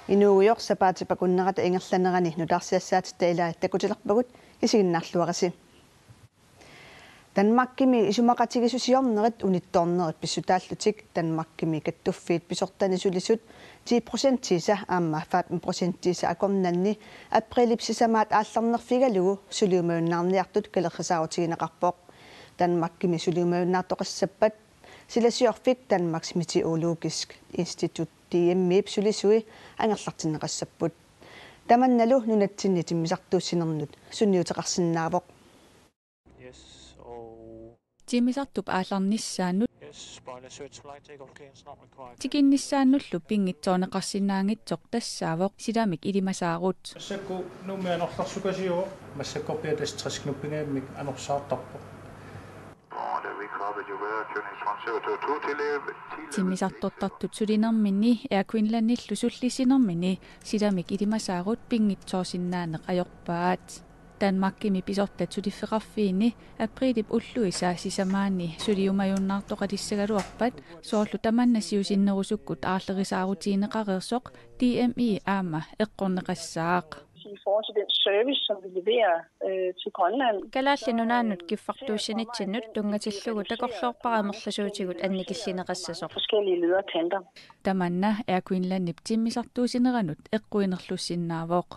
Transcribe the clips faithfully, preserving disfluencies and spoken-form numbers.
Inuugujoq sapaatip akunnerata ingerlanerani nutaarsiassaatitta ilaat takutilerpagut, isiginnaarluarisi. Danmarkimi isumaqatigiissusiornerit unittoornerit pissutaallutik Danmarkimi kattuffiit pisortani sulisut ti procentiisa aamma femten procentiisa akornanni aprilip sisamaat aallarnerfigalugu suliumajunnaarniartut kalerrisaarutigineqarpoq. Danmarkimi suliumajunnaartoqassappat silasiorfik Danmarks Meteorologisk Institut, D M I-p sulisui angerlartinneqassapput. Tamannalu nunatsinni timmisartuussinernut sunniuteqarsinnaavoq. Yes, og Timmisartup aallarnissaanut yes, spoiler search flight takeoff clearance not required. Tikinnissaannullu pinngitsoorneqarsinnaanngitsoq tassaavoq silamik ilimasaarut. Massakkut Nuummi anorlersukasiuvoq, massakkorpiaq tassa tres knubbinngajammik anorsaartarpoq. Bon, da vi copy you were tuning one zero two two til live. Timmisartortartut sulinerminni Air Greenlandillu sullissinermini silamik ilimasaarut pinngitsoorsinnaaneq ajorpaat. Danmarkimi pisortat suliffeqarfiini aprilip ulluisa sisamaanni suliumajunnaartoqalissagaluarpat soorlu tamanna siusinnerusukkut aarlerisaarutigineqareersoq D M I aamma eqqorneqassaaq. I forhold til den service, som vi leverer øh, til Grønland. Kalaallit Nunaannut kiffartuussinitsinnut tunngatillugu takorloorpara amerlasuutigut annikillineqassasoq. Forskellige ledere og kanter. Tamanna Air Greenlandip timmisartuussineranut eqquinerlussinnaavoq.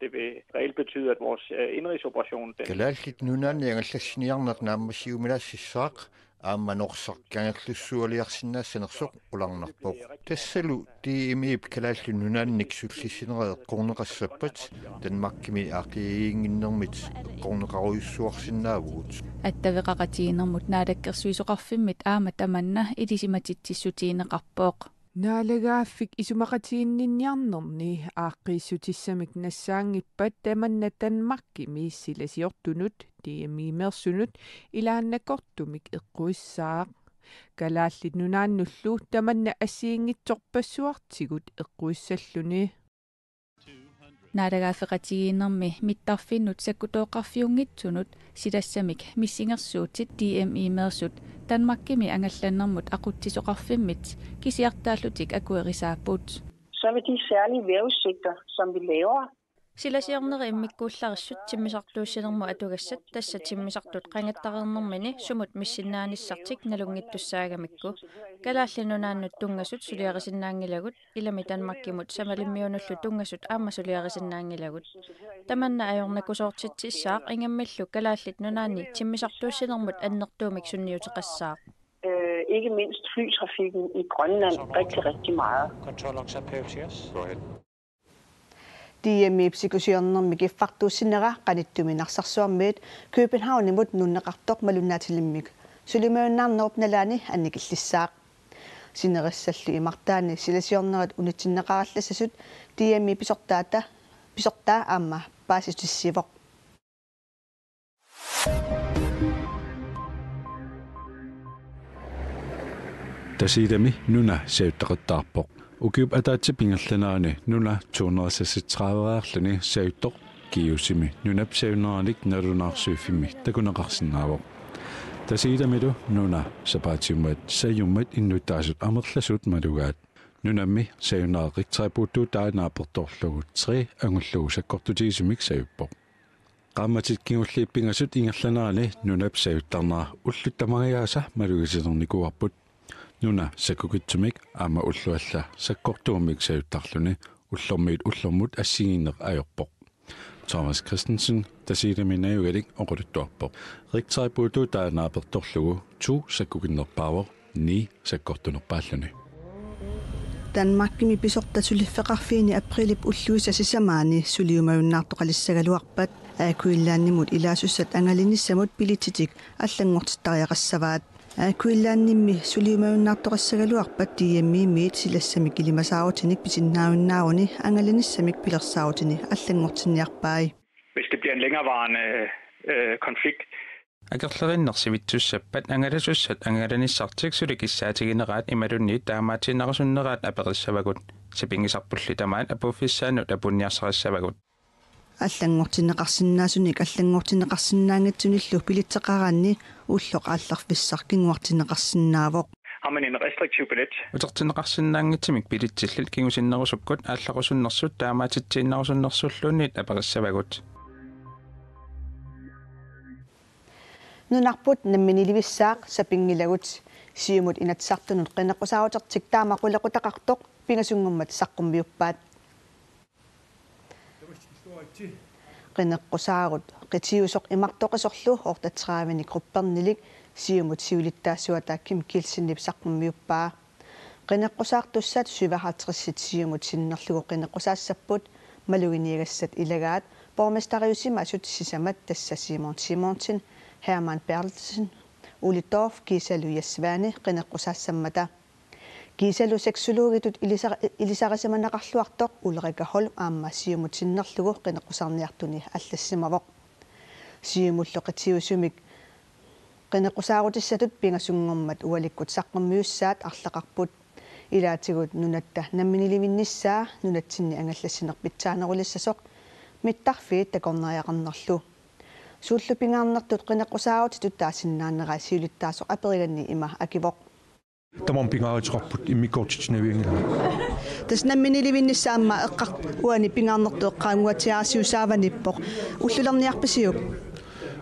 Det vil reelt betyde, at vores øh, indrigsoperation... Den... Kalaallit Nunaanni angallassiniarneq naammassiuminaassissaaq aamma Norsaq Kangerlussualiarsinnaassanersoq qularnarpoq. Tassalu D M I-p Kalaallit Nunaannik sullissinera eqqorneqassappat Danmarkimi aaqqiiginnginnermit eqqorneqarujussuarsinnaavugut. Attaveqaqatigiinnermut naalakkersuisoqarfimmit aamma tamanna ilisimatitsissutigineqarpoq. Naalagaaffik isumaqatiginninniarnerni aaqqiissutissamik nassaanngippat tamanna Danmarkimi silasiortunut D M I-meersunut ilaannakortumik eqquissaaq. Kalaallit Nunaannullu tamanna assigiinngitsorpassuartigut eqquissalluni. Naalagaaffeqatigiinnermi mittarfinnut sakkutooqqarfiunngitsunut silassamik missingersuutit D M I-meersut Danmarkimi angallannermut aqutsisoqarfimmit kisiartaallutik akuerisaapput. Så vil de særlige vejrudsigter, som vi laver, Silasiornerit immikkuullarissut timmisartuussinermut atugassat tassa timmisartut qangattareernermini sumut missinnaanissartik nalunngittussaagamikku. Kalaallit Nunaannut tunngasut suliarisinnaanngilagut, ilami Danmarkimut Samalimmiunullu tunngasut aamma suliarisinnaanngilagut. Tamanna ajornakusoortitsissaaq ingammillu Kalaallit Nunaanni timmisartuussinermut annertuumik sunniuteqassaaq. Øh, ikke mindst flytrafikken i Grønland rigtig, rigtig meget. Control logs up here, yes. Go ahead. D M I-p sikusiornermi kiffartuussinera qanittumi Narsarsuarmiit Københavnimut nunneqartoq malunnaatilimmik suliumajunnaarnerup nalaani annikillissaaq. Sinerissallu imartaani silasiornerit unitsinneqarallassasut D M I pisortaata, pisortaa aamma paasissutissiivoq. Tasiilami nuna sajuttaqattaarpoq. Ukiup ataatsip ingerlanerani nuna to hundrede seksogtredive-reerluni sajuttoq GEUS-imi nunap sajuneranik nalunaarsuiffimmi takuneqarsinnaavoq. Tasiilamilu nuna sapaatiummat sajummat innuttaasut amerlasuut malugaat. Nunammi sajunera Richter puuttuutaa naapertorlugu tre angullugu sakkortutigisumik sajuppoq. Qaammatit kingulliit pingasut ingerlanerani nunap sajuttarnera ullut tamangajaasa malugisinernikuuarput. Nuna sakkukitsumik aamma ullut alla sakkortuummik sajuttarluni ullormiit ullormut assigiinneq ajorpoq. Thomas Christensen Tasiilami najugalik oqaluttuarpoq. Richter puuttuutaa naapertorlugu to sakkukinnerpaavoq, ni sakkortunerpaalluni. Danmarkimi pisortat suliffeqarfiini aprilip ulluisa sisamaani suliumajunnaartoqalissagaluarpat Air Greenlandimut ilaasussat angalanissamut billetsitik allanngortittariaqassavaat. Air Greenlandimi suliumajunnaartoqassagaluarpat D M I-miit silassamik ilimasaarutinik pisinnaajunnaaruni angalanissamik pilersaarutini allanngortinniarpai. Hvis det bliver en længerevarende øh, konflikt. Akerlerinnersivitsussappat angalasussat angalanissartik suli kissaatigineraat imaluunniit taamaatiinnarsunneraat aperissavagut. Sapinngisarpulli tamaat apuuffissaannut apuunniarsarissavagut. Allanngortinneqarsinnaasunik allanngortinneqarsinnaanngitsunillu billetseqaraanni ulloq aallarfissaq kinguartinneqarsinnaavoq. Utertinneqarsinnaanngitsumik billetsillit kingusinnerusukkut aallarusunnersut taamaatitsiinnarusunnersulluunniit aperissavagut. Nunarput namminiilivissaaq sapinngilagut. Siumut Inatsisartunut qineqqusaarutertik taama qulequtaqartoq pingasunngormat saqqummiuppaat. Qineqqusaarut qitiusoq imartoqisorlu otteogtredive-nik quppernilik Siumut siulittaasuata Kim Kielsenip saqqummiuppaa. Qineqqusaartussat syvoghalvtredsit Siumut sinnerlugu qineqqusaassapput, maluginiagassat ilagaat borgmesteriusimasut sisamat, tassa Simon Simonsen, Hermann Berthelsen, Ole Dorph kiisalu Jess Svane qineqqusaassammata. Kiisalu sexologitut ilisar-, ilisarisimaneqarluartoq Ulrika Holm aamma Siumut sinnerlugu qineqqusaarniartuni allassimavoq. Siumullu qitiusumik qineqqusaarutissatut pingasunngormat ualikkut saqqummiussaat arlaqarput. Ilaatigut nunatta namminiilivinnissaa nunatsinni angallassineq pitsaanerulissasoq mittarfiit takornariaqarnerlu. Suullu pingaarnertut qineqqusaarutitut taasinnaanerai siulittaasoq aperiganni ima akivoq. Tamarmik pingaaruteqarput immikkoortitsinavianngilanga. Tassa namminiilivinnissaa aamma eqqar-, uani pingaarnertut eqqaannguatsiarsiusaavaniippoq. Ullulerniarpisiuk?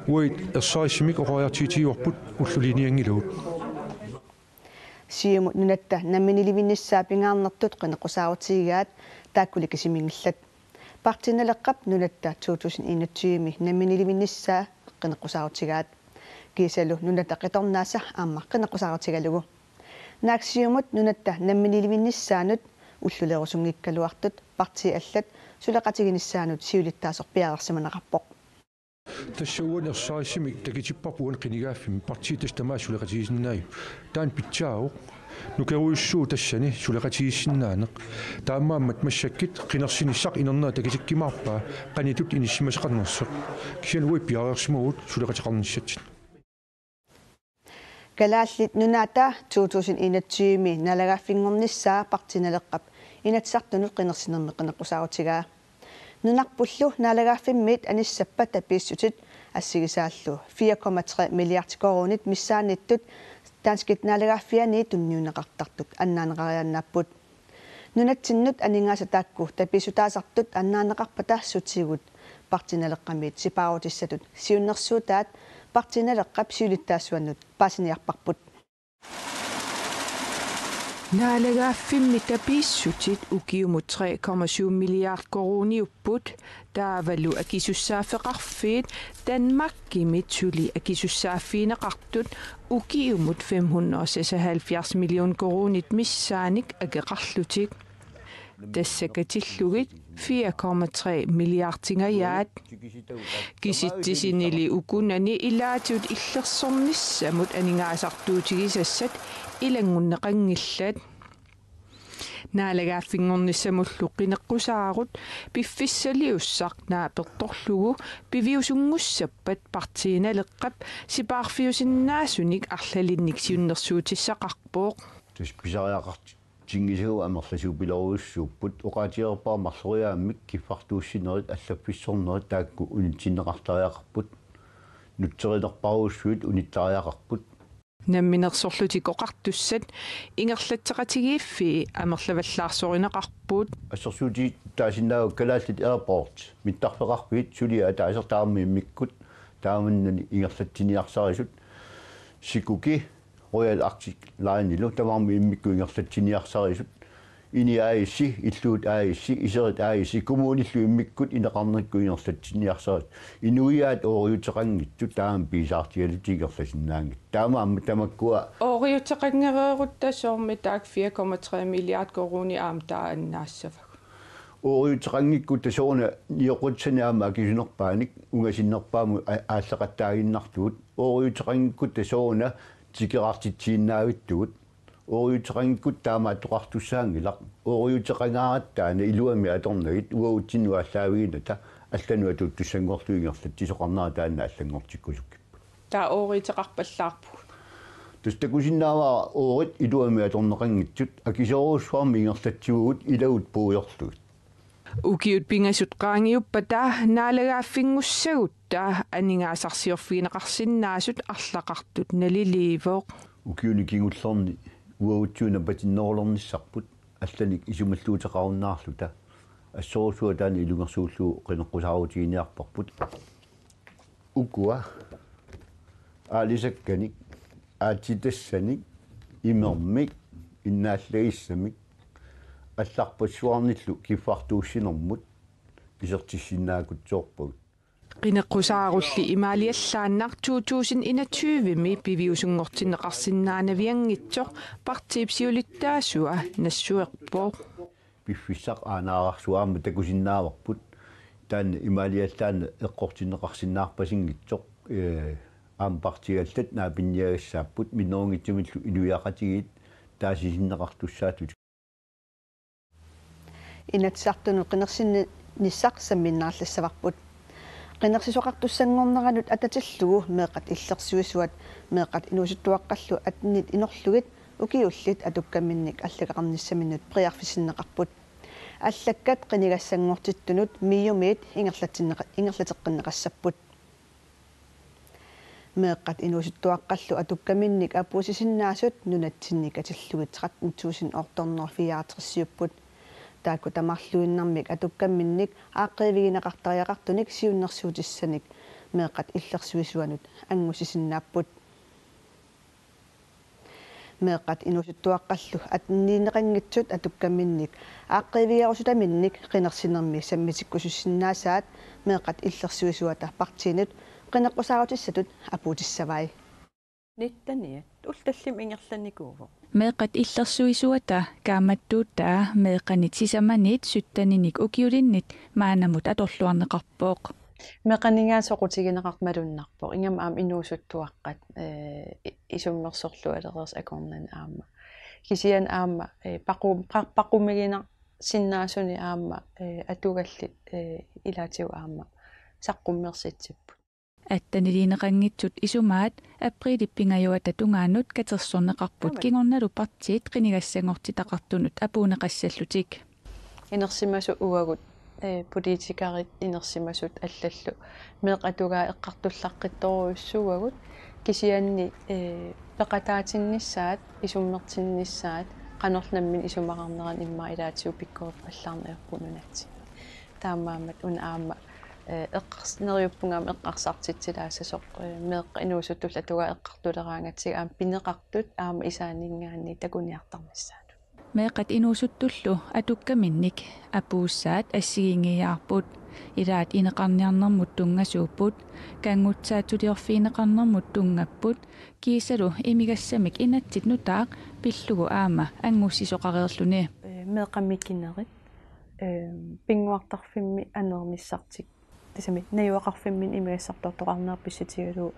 Uagut ersarissumik oqariartuutigivarput ullulinnianngilagut. Siumut nunatta namminiilivinnissaa pingaarnertut qineqqusaarutigigaat taakkuli kisiminngillat. Partii Naleqqap nunatta to tusind enogtyve namminiilivinnissaa qineqqusaarutigaat. Kiisalu nunatta qitornaasa aamma qineqqusaarutigalugu. Naak Siumut nunatta namminiilivinnissaanut ullulerusunngikkaluartut partiit allat suleqatiginissaanut siulittaasoq piareersimaneqarpoq. Tassa uani ersarissumik takutipparput uani qinigaaffimmi partiit tassa tamaasa suleqatigisinnaapput. Taanna pitsaavoq. Nukerujussuuvoq tassani suleqatigiissinnaaneq. Taamaammat massakkut qinersinissaq inernera takutikkumaarpaa qanoq ittut inissimasaqarnersoq. Kisianni uagut piareersimavugut suleqateqarnissatsinnut. Kalaallit Nunaata to tusind enogtyve naalagaaffinngornissaa Partii Naleqqap Inatsisartunut qinersinermi qineqqusaarutigaa. Nunarpullu naalagaaffimmiit anissappat tapiissutit assigisaallu fire komma tre milliard koruunit missaanniittut danskit naalagaaffianni tunniunneqartartut annaaneqariaannaapput. Nunatsinnut aningaasat taakku tapiissutaasartut annaaneqarpata sutigut Partii Naleqqamiit sipaarutissatut siunnersuutaat Partii Naleqqap siulittaasuannut paasiniarparput. Naalagaaffimmi tapiissutit ukiumut tre komma syv milliard koruuniupput, taavalu akisussaaffeqarfiit Danmarkimit suli akisussaaffigineqartut ukiumut fem hundrede og seksoghalvfjerds million koruunit missaannik akeqarlutik. Tassa katillugit fire komma tre milliardingajaat. Kisitsisinili ukunani ilaatigut illersornissamut aningaasartuutigisassat ilanngunneqanngillat. Naalagaaffinngornissamullu qineqqusaarut piffissaliussaq naapertorlugu piviusunngussappat Partii Naleqqap sipaarfiusinnaasunik arlalinnik siunnersuutissaqarpoq. Tassa pisariaqartinngisagut amerlasuupilorujussuupput, oqaatigereerpara marloriaammik kiffartuussinerit allaffissornerit taakku unitsinneqartariaqarput, nutserinerparujussuit unittariaqarput. Namminersorlutik Oqartussat ingerlatseqatigiiffii amerlavallaarsorinneqarput. Assersuutigisinnaavakka Kalaallit Airports, mittarfeqarfiit suliat ataaseq tamarmik immikkut, taamannani ingerlatsiniarsarisut, Sikuki, Royal Arctic Lineilu tamarmik immikkut ingerlatsiniarsarisut, INI A/S, Illuut A/S, Iserit A/S, kommunillu immikkut ineqarnikkut ingerlatsiniarsarisut, inuiaat ooriuteqanngitsut taama piisaartigalugit ingerlasinnaanngitsut. Taamaammat tamakkua. Ooriuteqanngereerutta soormi taakku fire komma tre milliard koruuni aamma taava annaassavagut? Ooriuteqanngikkutta sooruna nioqqutissani aamma akisunerpaanik ungasinnerpaamut a-, aalleqattaaginnartugut. Ooriuteqanngikkutta sooruna tikerartitsiinnaavittugut. Ooriuteqanngikkutta taamaattoqartussaanngilaq. Ooriuteqangaaratta taanna iluamik atornagit uagutsinnut aallaaviginnata allanut atuuttussanngorlugu ingerlatsisoqarnera taanna allanngortikkusukkippoq. Taava ooriuteqarpallaarpugut. Tassa takusinnaavara oorit iluamik atorneqanngitsut akisoorujussuarmik ingerlatsivugut ilagut puigorlugit. Ukiut pingasut qaangiuppata naalagaaffinngussagutta aningaasarsiorfigineqarsinnaasut arlaqartut naliliivoq. Ukiuni kingullerni Uagutsinnut patinnerulernissarput allanik isumalluuteqarunnaarluta assorsuaq taanna ilungersuullugu qineqqusaarutiginiarparput. Ukua aalisakkanik, aatsitassanik, imermik, innaallagissamik allarpassuarnillu kiffartuussinermut isertissinnaakutsoorpagut. Qineqqusaarulli imaaliallaannaq to tusind enogtyve-mi piviusunngortinneqarsinnaanavianngitsoq partiip siulittaasua nassuerpoq. Piffissaq aanaararsuarmik takusinnaavarput. Taanna imaaliallaannaq eqqortinneqarsinnaarpasinngitsoq, ee, aamma partiit allat naapinniagassaapput minnerunngitsumillu inuiaqatigiit taasisinneqartussaapput. Inatsisartunut qinersinnissaq sammiinnarallassavarput. Qinersisoqartussanngorneranut atatillugu meeqqat illersuisuat meeqqat inuusuttuaqqallu attenit inorlugit ukiullit atukkaminnik allagaqarnissaminnut periarfissinneqarput. Allakkat qinigassanngortittunut MIO-miit ingerlatsinneqa-, ingerlateqqinneqassapput. Meeqqat inuusuttuaqqallu atukkaminnik apuussisinnaasut nunatsinni katillugit tretten tusind otte hundrede fireogtres-iupput. Taakku tamarluinnarmik atukkaminnik aaqqiivigineqartariaqartunik siunnersuutissanik meeqqat illersuisuanut angussisinnaapput. Meeqqat inuusuttuaqqallu atteniineqanngitsut atukkaminnik aaqqiivigerusutaminnik qinersinermi sammitikkusussinnaasaat meeqqat illersuisuata partiinut qineqqusaarutissaminut apuutissavai. Nitteniat ullut tallimat ingerlanikuuvoq. Meeqqat illersuisuata kaammattuutaa meeqqanit sisamanit sytteninik ukiulinnit maannamut atorluarneqarpoq. Meeqqaninngaanniit soqutigineqartoq malunnarpoq. Ingammik aamma inuusuttuaqqat, ee, i-, isummersorlualereersut akornanni aamma. Kisianni aamma, ee, paqu-, pa-, paqumigineqarsinnaasunik aamma, ee, atugallit, ee, ilaatigut aamma saqqummersitsipput. Atteniliineqanngitsut isumaat apriilip pingajuata tungaanut katersorneqarput kingornalu partiit qinigassanngortitaqartunut apuunneqassallutik. Inersimasut uagut, ee, politikerit inersimasut allallu meeqqat atugaat eqqartullaqqittorujussuuagut kisianni, ee, peqataatinnissaat, isummertinnissaat, qanorlu nammineq isumaqarnerani immaqa ilaatigut pikkorippallaarneq ajorput nunatsinni. Taamaammat una aamma, ee, eqqars-, neriuppunga aamma eqqarsartitsilaassasoq, ee, meeqqat inuusuttullu atugaat eqqartuleraangatsigu aamma pineqartut aamma isaaninngaanniit takuniartarnissaannut. Meeqqat inuusuttullu atukkaminnik apuussaat assigiinngiiaarput. Ilaat ineqarniarnermut tunngasuupput, kanngutsaatsuliorfigineqarnermut tunngapput, kiisalu imigassamik inatsit nutaaq pillugu aamma angussisoqareerluni. Ee, meeqqat mikinerit, ee, pinnguartarfimmi anernissartik. Tassami najugaqarfimminni imigassartortoqarnerat pissutigalugu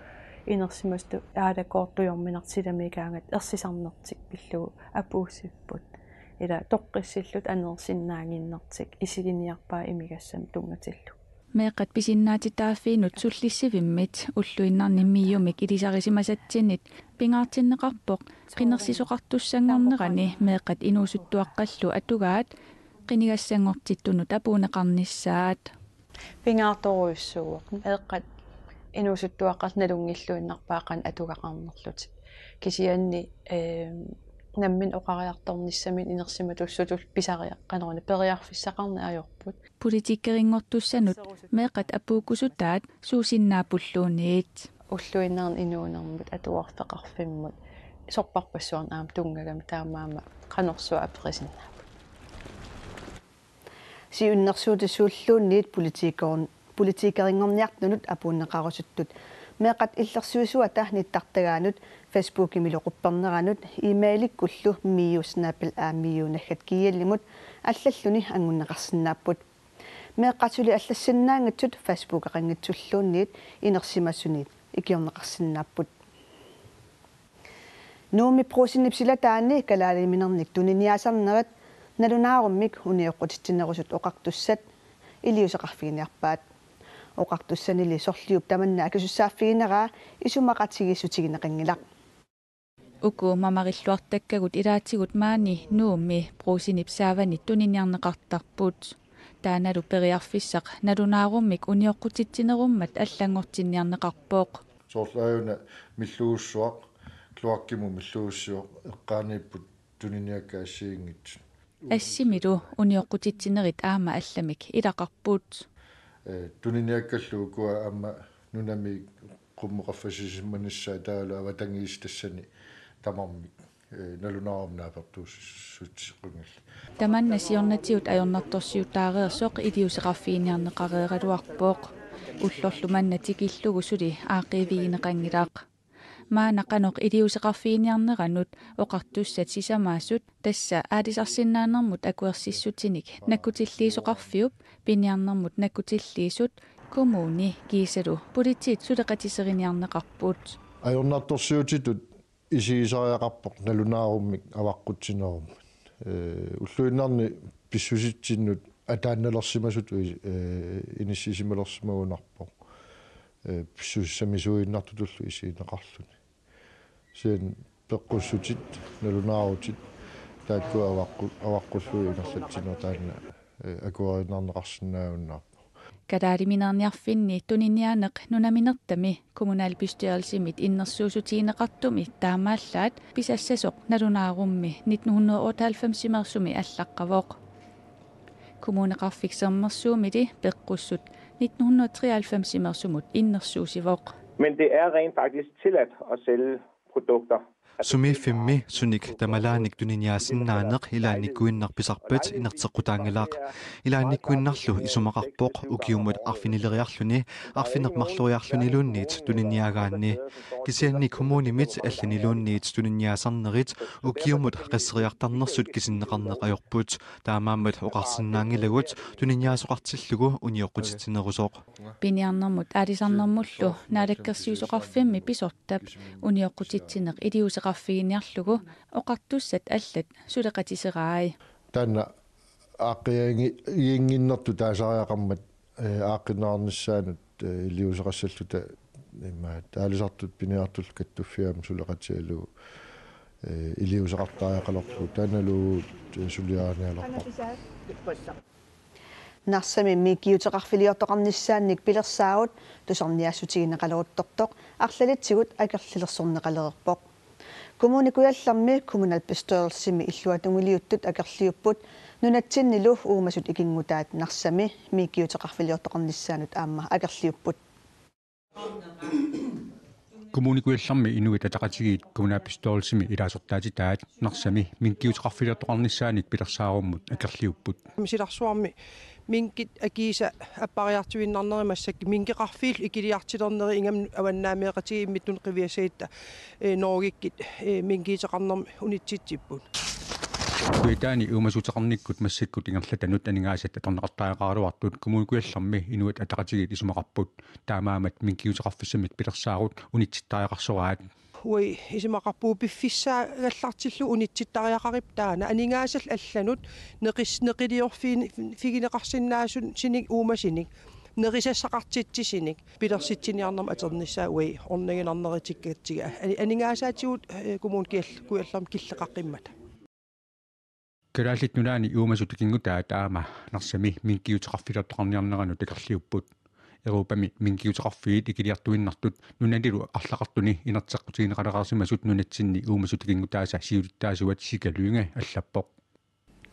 inersimasutut aalakoortujorminartik silamigaangat ersisarnertik pillugu apuussipput. Ila toqqissillutik aneersinnaannginnertik isiginiarpaat imigassamik tunngatillugu. Meeqqat pisinnaatitaaffiinut sullissivimmit ulluinnarni MIO-mik ilisarisimasatsinnik pingaartinneqarpoq qinersisoqartussanngornerani meeqqat inuusuttuaqqallu atugaat qinigassanngortittunut apuunneqarnissaat. Pingaartorujussuuvoq. Meeqqat inuusuttuaqqat nalunngilluinnarpaat qanoq atugaqarnerlutik. Kisianni, ee, nammineq oqariartornissaminut inersimatussatut pisariaq, qanoruna, periarfissaqarneq ajorput. Politikerinngortussanut meeqqat apuukkusutaat suusinnaappulluunniit. Ulluinnarni inuunermut, atuarfeqarfimmut, sorpassuarnik aamma tunngagami taamaammat qanorsuaq aperisinnaapput. Siunnersuutit suulluunniit politikerin-, politikerinngorniartunut apuunneqarusuttut meeqqat illersuisuata nittartagaanut, Facebookimilu qupperneranut, e-mailikkullu miu snabel-a miu naggat gl-imut allalluni anngunneqarsinnaapput. Meeqqat suli allassinnaanngitsut Facebookeqanngitsulluunniit inersimasuniit ikiorneqarsinnaapput. Nuummi Brugsenip silataani kalaaliminernik tuniniaasarnerit nalunaarummik unioqqutitsinerusut oqartussat iliuuseqarfiginiarpaat. Oqartussanili sorliup tamanna akisussaaffigineraa isumaqatigiissutigineqanngilaq. Uku mamarilluartakkagut ilaatigut maani Nuummi Brugsenip saavanit tuniniarneqartarput. Taannalu periarfissaq nalunaarummik unioqqutitsinerummat allanngortinniarneqarpoq. Soorlu aajuna millugussuaq, Kloakkimut milluussivoq, eqqaaniipput tuniniakkat assigiinngitsut. Assimilu unioqqutitsinerit aamma allamik ilaqarput. Eh, tuniniakkallu ukua aamma nunami qummut qaffasisimanissaat taavalu avatangiisit tassani tamarmik, eh, nalunaarummi naapertuussutissaqanngillat. Tamanna siornatigut ajornartorsiutaareersoq iliuuseqarfiginiarneqareeraluarpoq. Ullorlu manna tikillugu suli aaqqiivigineqanngilaq. Maanna qanoq iliuuseqarfiginiarneranut oqartussat sisamaasut, tassa aalisarsinnaanermut akuersissutinik nakkutilliisoqarfiup piniarnermut nakkutilliisut kommuni kiisalu politiit suleqatiseriniarneqarput. Ajornartorsiutitut isigisariaqarpoq nalunaarummik avaqqutsinerummut. Eh, ulluinnarni pissusitsinnut ataannalersimasutut, eh, inissisimalersimagunarpoq. Eh, pissusissamisuinnartutullu isigineqarluni. Kisianni peqqussutit, nalunaarutit, taakku avaqqu-, avaqqullugit ingerlatsineq taanna, eh, akuerineqarsinnaagunarpoq. Kalaaliminerniarfinni tuniniaaneq nunaminertami kommunalbestyrelsimit innersuussutigineqartumi taamaallaat pisassasoq nalunaarummi nitten hundrede og otteoghalvfemsimeersumi allaqqavoq. Kommuneqarfik Sermersuumili peqqussut nitten hundrede og treoghalvfemsimeersumut innersuussivoq. Men det er rent faktisk tilladt at sælge produkter. Sumiiffimmi sunik tamalaanik tuniniaasinnaaneq ilaannikkuinnaq pisarpat inerteqqutaanngilaq. Ilaannikkuinnarlu isumaqarpoq ukiumut arfinileriarluni arfineq-marloriarluniluunniit tuniniaagaanni. Kisianni kommunimit allaniluunniit tuniniaasarnerit ukiumut qasseriartarnersut kisinneqarneq ajorput. Taamaammat oqarsinnaanngilagut tuniniaasoqartillugu unioqqutitsinerusoq. Piniarnermut aalisarnermullu naalakkersuisoqarfimmi pisortap unioqqutitsineq iliuuseqarfiginiarlugu oqartussat allat suleqatiserai. Taanna aaqqiaginnginnertut taasariaqarmat, eh, aaqqinneqarnissaanut, eh, iliuuseqassalluta immaqa aalisartut piniartullu kattuffiit aamma suleqatigalugu, eh, iliuuseqartariaqalerlugu taannalu, eh, suliarinialerpara. Narsami minkkiuteqarfiliortoqarnissaannik pilersaarut tusarniaassutigineqaleruttortoq arlalitsigut akerlilersorneqalereerpoq. Kommune Kujallermi kommunalbestyrelsimi illuatungiliuttut akerliupput nunatsinnilu uumasut ikinngutaat Narsami minkkiuteqarfiliortoqarnissaanut aamma akerliupput. Kommune Kujallermi Inuit Ataqatigiit kommunalbestyrelsimi ilaasortaatitaat Narsami minkkiuteqarfiliortoqarnissaanik pilersaarummut akerliupput. Silarsuarmi minkit akiisa appariartuinnarneri massakkut minkeqarfiillu ikiliartulernerit ingammik avannaameeqatigiit imminnut qiviassagatta, eh, Norgekkut, eh, minkiuteqarnermik unitsitsipput. Kujataani uumasuuteqarnikkut massakkut ingerlatanut aningaasat atorneqartariaqaraluartut Kommune Kujallermi Inuit Ataqatigiit isumaqarput. Taamaammat minkkiuteqarfissamik pilersaarut unitsittariaqarsoraat. Uagut isumaqarpugut piffissaagallartillugu unitsittariaqaripput taanna. Aningaasallu allanut neqis-, neqiliorfin-, figineqarsinnaasunik uumasunik, nerisassaqartitsisunik pilersitsiniarnermut atornissaa uagut orniginarnerutikkatsigit. Ani-, aningaasaatigut, eh, Kommune Kujal-, Kujallermi killeqaqqimmata. Kalaallit Nunaanni uumasut ikinngutaat aamma Narsami minkkiuteqarfiliortoqarniarneranut akerliupput. Europami minkkiuteqarfiit ikiliartuinnartut nunanilu arlaqartuni inerteqqutigineqalersimasut nunatsinni uumasut ikinngutaasa siulittaasuat Sika Lynge allappoq.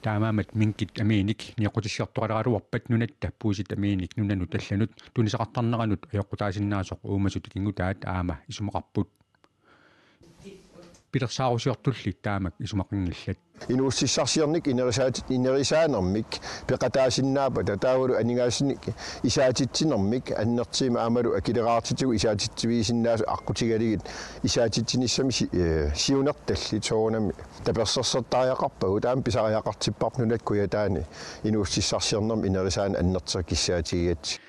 Taamaammat minkit amiinik nioqqutissiortoqaleraluarpat nunatta puisit amiinik nunanut allanut tunisaqartarneranut ajoqutaasinnaasoq uumasut ikinngutaat aamma isumaqarput. Pilersaarusiortulli taamak isumaqanngillat. Inuussutissarsiornikkut inerisaatit-, inerisaanermik peqataasinnaappata taavalu aningaasanik isaatitsinermik annertuumik aammalu akileraartitigut isaatitsivigisinnaasut aqqutigalugit isaatitsinissamik si-, eh, siunertallit soorunami tapersersortariaqarpagut aamma pisariaqartipparput Nunatta Kujataani inuussutissarsiornermik inerisaaneq annertuumik kissaatigigatsigu.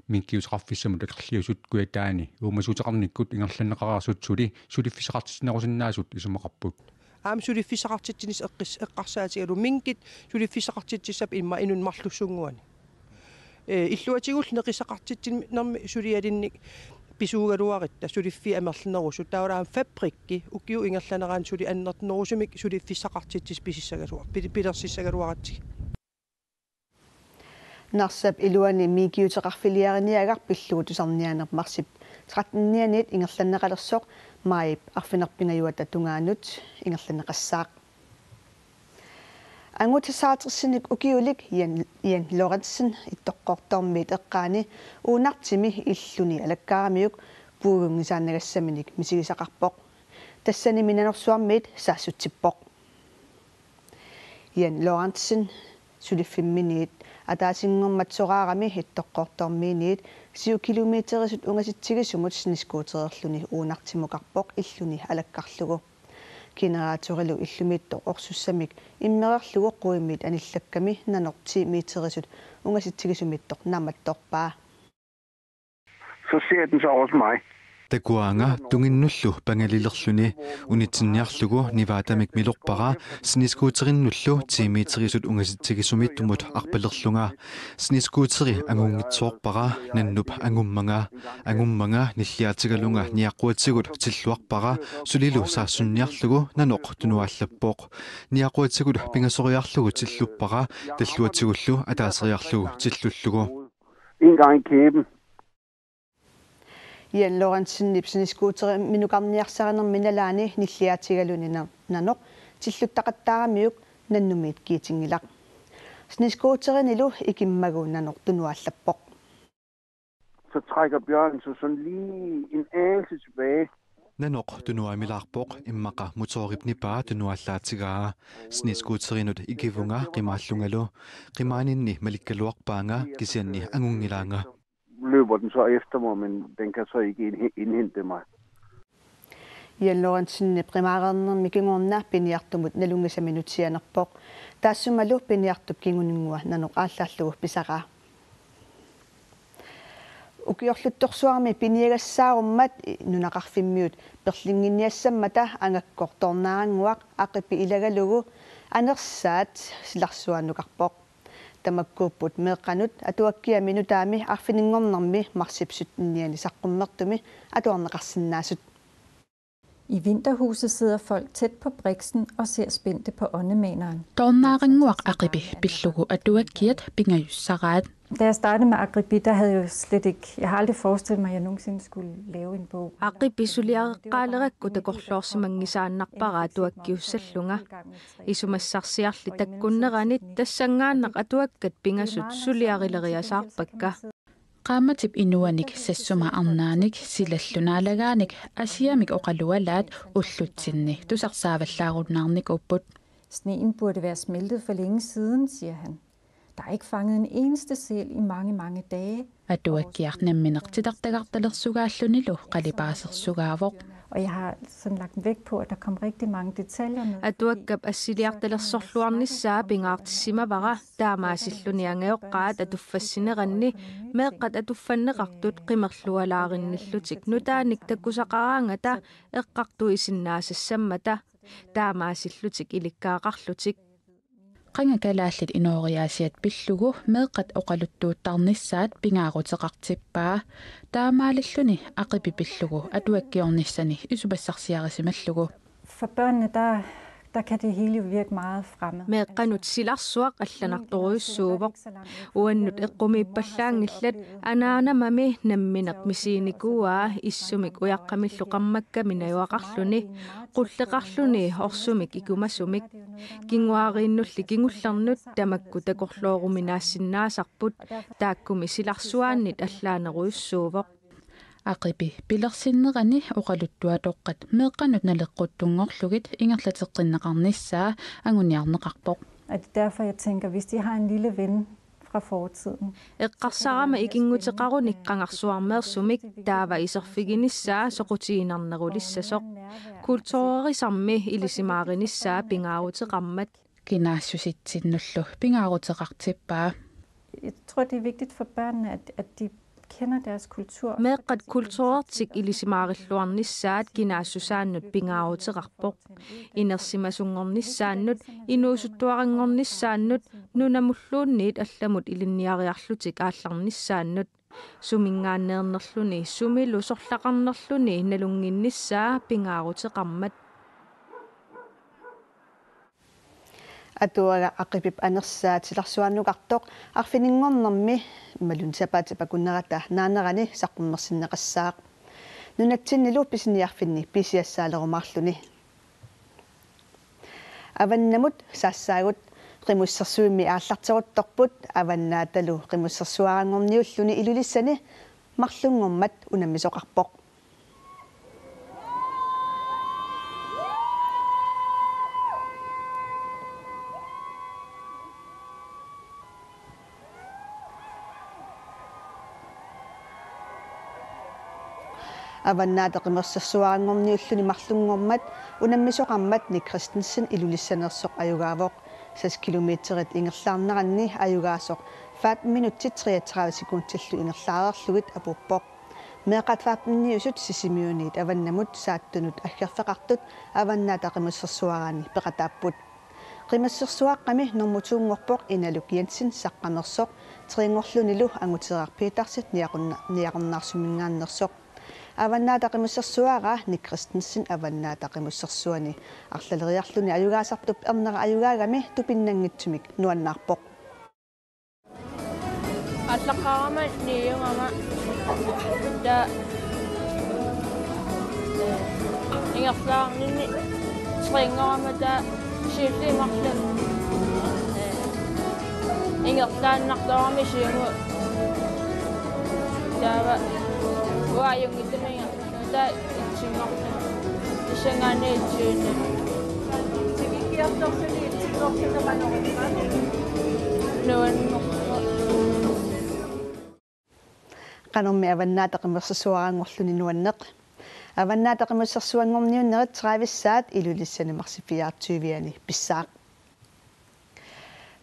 Minkkiuteqarfissamut akerliusut Kujataani uumasuuteqarnikkut ingerlanneqareersut suli suliffissaqartitsinerusinnaasut isumaqarput. Aamma suliffissaqartitsinissaq eqqis-, eqqarsaatigalugu minkit suliffissaqartitsissappat immaqa inunnut marlussunnguanik. Eh, illuatigullu neqisaqartitsinermi sulialinnik pisuugaluarutta suliffiit amerlanerusut taavalu aamma fabrikki ukiup ingerlanerani suli annertunerusumik suliffissaqartitsissaq pisissagaluar-, pil-, pilersissagaluaratsigit. Narsap iluani minkkiuteqarfiliariniagaq pillugu tusarniaaneq marsip trettenianiit ingerlanneqalersoq Maajip arfineq-pingajuata tungaanut ingerlanneqassaaq. Angutisaatersinik ukiulik Jan, Jan Lorentzen Ittoqqortoormiit eqqaani Uunartimi illuni alakkaramiuk puigunngisaannagassaminik misigisaqarpoq. Tassanimi Nanorsuarmiit saassutsippoq. Jan Lorentzen suliffimminiit ataasinngormat soraarami Ittoqqortoormiiniit syv kilometerisut ungasitsigisumut snescootereerluni Uunartimukarpoq illuni alakkarlugu. Generatorilu illumiittoq orsussamik immereerlugu quimmiit anillakkami nanoq ti meterisut ungasitsigisumiittoq naammattorpaa. Så ser den så også mig. Takuaanga tunginnullu pangalilerluni unitsinniarlugu Nevadamik milorpara snescooterinnullu ti meterisut ungasitsigisumiittumut arpalerlunga. Snescooteri angunngitsoorpara nannup angummanga. Angummanga nilliaatigalunga niaquatigut tilluarpara sulilu saassunniarlugu nanoq tunuaallappoq. Niaquatigut pingasoriarlugu tilluppara talluatigullu ataaseriarlugu tillullugu. En gang i kæben. Jan Lorentzenip snescooteriminukarniarsarinermi nalaani nilliaatigaluni na-, nanoq tilluttaqattaaramiuk nannumiit kiitinngilaq. Snescooterinilu ikimmagu nanoq tunuaallappoq. Så trækker bjørnen sig sådan lige en anelse tilbage. Nanoq tunuamilaarpoq, immaqa motorip nipaa tunuallaatigaa. Snescooterinut ikivunga qimaallungalu. Qimaaninni malikkaluarpaanga kisianni angunngilaanga. Løber den så efter mig, men den kan så ikke indhe- indhente mig. Jan Lorentzenip qimaareernermi kingorna piniartumut nalunngisamik nutsianerpoq. Taassumalu piniartup kinguninngua nanoq aallaallugu pisaraa. Ukiorluttorsuarmi piniagassaarummat nunaqarfimmiut perlinnginniassammata angakkoq toornaarannguaq aqipi ilagalugu anersaat silarsuaannukarpoq. Tamakkuupput meeqqanut atuakkiami nutaami arfininngornermi marsip syttenianni saqqummertumi atuarneqarsinnaasut. I vinterhuset sidder folk tæt på briksen og ser spændte på åndemaneren. Toornaarannguaq aqipi pillugu atuakkiat pingajussaraat. Da jeg startede med Agribi, der havde jeg jo slet ikke, jeg har aldrig forestillet mig, at jeg nogensinde skulle lave en bog. Aqipi suliareqqaalerakku takorloorsimanngisaannarpara atuakkiussallunga. Isumassarsiarli takkunneranit tassanngaannaq atuakkat pingasut suliarileriasaarpakka. Qaammatip inuanik, sassuma arnaanik, silallu naalagaanik, Asiamik oqalualaat ullutsinni tusarsaavallaarunnaarnikuupput. Sneen burde være smeltet for længe siden, siger han. Der er ikke fanget en eneste sæl i mange, mange dage. Atuakkiaq nammineq titartagartalersugaallunilu qalipaasersugaavoq. Og jeg har sådan lagt vægt på, at der kom rigtig mange detaljer med. Atuakkap assiliartalersorluarnissaa pingaartissimavara, taamaasilluni angajoqqaat atuffassineranni meeqqat atuffanneqartut qimerlualaarinnillutik nutaanik takusaqaraangata eqqartuisinnaasaassammata, taamaasillutik ilikkagaqarlutik. Qanga kalaallit inooriaasiat pillugu meeqqat oqaluttuuttarnissaat pingaaruteqartippaa. Taamaalilluni aqipi pillugu atuakkiornissani isumassarsiarisimallugu. For børnene, der, der kan det hele jo virke meget fremmed. Meeqqanut silarsuaq allanartorujussuuvoq. Uannut eqqumiippallaanngillat, anaanamami nammineq misiginikuuaa issumik ujaqqamillu qarmakkami najugaqarluni, qulleqarluni orsumik ikumasumik. Kinguaariinnulli kingullernut tamakku takorlooruminaassinnaasarput, taakkumi silarsuaannit allaanerujussuuvoq. Aqipi pilersinnerani oqaluttuatoqqat meeqqanut naleqquttunngorlugit ingerlateqqinneqarnissaa anguniarneqarpoq. Og det er derfor, jeg tænker, hvis de har en lille ven fra fortiden. Eqqarsarama ikinnguteqarunik qangarsuarmeersumik taava iserfiginissaa soqutiginarnerulissasoq. Kulturerisarmi ilisimaarinnissaa pingaaruteqarmat. Kinaassusitsinnullu pingaaruteqartippaa. Jeg tror, det er vigtigt for børnene, at, at de kender deres kultur. Meeqqat kulturertik ilisimaarilluarnissaat kinaassusaannut pingaaruteqarpoq. Inersimasunngornissaannut, inuusuttuaranngornissaannut, nunamulluunniit allamut ilinniariarlutik aallarnissaannut. Suminngaanneernerluni, sumilu sorlaqarnerluni nalunnginnissaa pingaaruteqarmat. Atuagaq aqipip anersaat silarsuaannukartoq arfininngornermi imaluunniit sapaatip akunnerata naanerani saqqummersinneqassaaq. Nunatsinnilu pisiniarfinni pisiassaalerumaarluni. Avannamut saassaagut qimussersuimmi aallarteruttorput, Avannaatalu qimussersuaranngorniulluni Ilulissani marlunngormat unammisoqarpoq. Avannaata qimussersuaranngorniulluni marlunngormat unammisoqarmat Nick Christensen Ilulissaneersoq ajugaavoq. Seks kilometerit ingerlaarneranni ajugaasoq femten minutsit treogtredive sekundillu ingerlaareerlugit apuuppoq. Meeqqat femteniusut Sisimiuniit avannamut saattunut aggerfeqartut Avannaata qimussersuaraani peqataapput. Qimussersuaqqami normu to-nngorpoq Inaluk Jensen Saqqamersoq, tre-nngorlunilu Anguteeraq Petersen Niaqorna-, Niaqornaarsuminngaanneersoq. Avannaata qimussersuaraa Nick Christensen Avannaata qimussersuani arlaleriarluni ajugaasartup ernera ajugaagami tupinnanngitsumik nuannaarpoq. Aallaqqaarama niugama, taava ingerlaarninni tre-nngorama, taava siulliit marluk ingerlaannartorami siumut, taava uanga ajunngitsumik ingerlaannaq, taava etsinngorluni. Tassanngaanniit etsinngorluni. Tikikkiartorluni etsinngorluni qanoruna? Nuannerpoq. Qanormi Avannaata qimussersuaranngorluni nuanneq? Avannaata qimussersuanngorniunnerit tredive-ssaat Ilulissani marsip fireogtyve-ani pissaaq.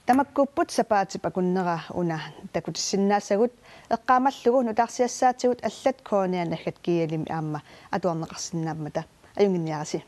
Tamakkuupput sapaatip akunnera una takutissinnaasagut, eqqaamallugu nutaarsiassaatigut allat K N R naggat G L-imi aamma atuarneqarsinnaammata. Ajunnginniarisi.